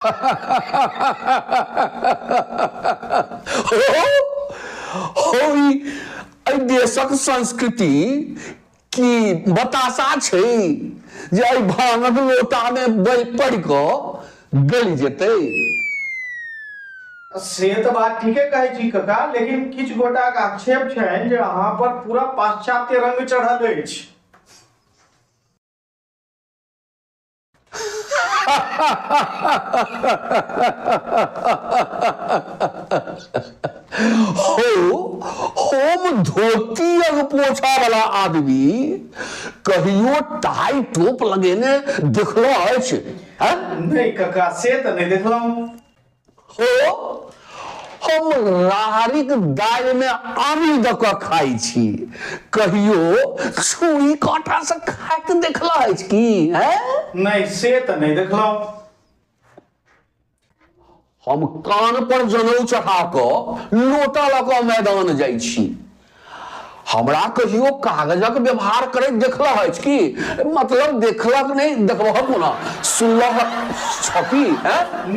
हो हो, ई एहि देशक संस्कृति की बताशा छै जे एहि भांगक लोटामे पड़ि कऽ गलि जेतै? से तऽ बात ठीके कहै छी कका, लेकिन किछु गोटाक आक्षेप छनि जे अहाँ पर पूरा पाश्चात्य रंग चढ़ल अछि। हो, हम धोती अगपोछा वाला आदमी कहियो टाई टोप लगेने देखलो अछि? हैं? नहि कका, से तऽ नहि देखलहुँ। हो, हम राहरिक दालिमे आमिल दऽ कऽ खाइ छी, कहियो छुरी काँटा से खाइत देखला अछि की? हैं? नहि, से तऽ नहि देखलहुँ। हम कान पर जनउ चढ़ा कऽ लोटा लऽ कऽ मैदान जाइ छी, हमरा कहियो कागजक व्यवहार करैत देखलह अछि की? मतलब देखलक नहि, देखबह कोना, सुनलह छकी? हैं?